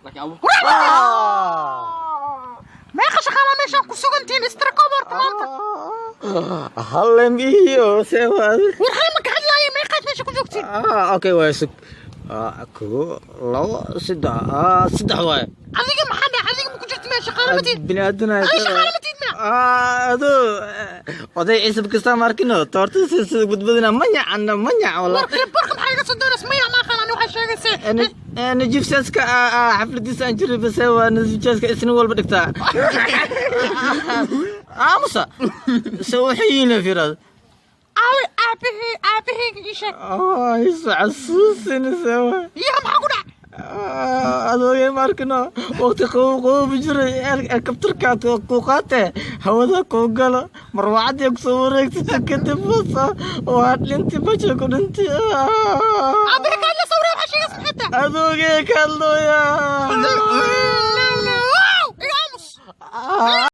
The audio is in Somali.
Laakiin abu Meeqa shaqaalaa meeshaan ku sugantihiin? Istirkoob horta maanta. Hallem iyo sewaad. War, hal ma ka hadlaayo. Meeqaad meesha ku joogtiin? Okay, waa sug. Kow, labo, saddex. Saddex waaye. Adiga maxaa dhac? Adiga ma ku jirti meesha? Shaqaale ma tiid? Bini aadan. Adiga shaqaale ma tiid miya? Adoo oday ciisab kasta markino toorta sida badbadina manyacana manyac wala. War, barka maxaa iga soo doonays? Maya, ma aqaan ani waxaa sheegayse. Najib Jaaska xafladiisa aan jiray base waa Najib Jaaska isnin walba dhigtaa. Aamusa se waxay yihiin fiiraad. Aawe aabahey? Aabaheyga ii sheeg. Isu xasuusinaysa. Yaa, maxaa ku dhac? Adoogay markino waqti qabow qabow jiray, helikabtarka ku qaate, hawada ku galo, marwacadii kusoo wareegtay, kadib bas waa dhinti, baja ku dhinti. Aabahey ka hadla sawira, waxaa sheegaysa maxay tahay? Adoogay ka hadlooya. No, no, iga aamus.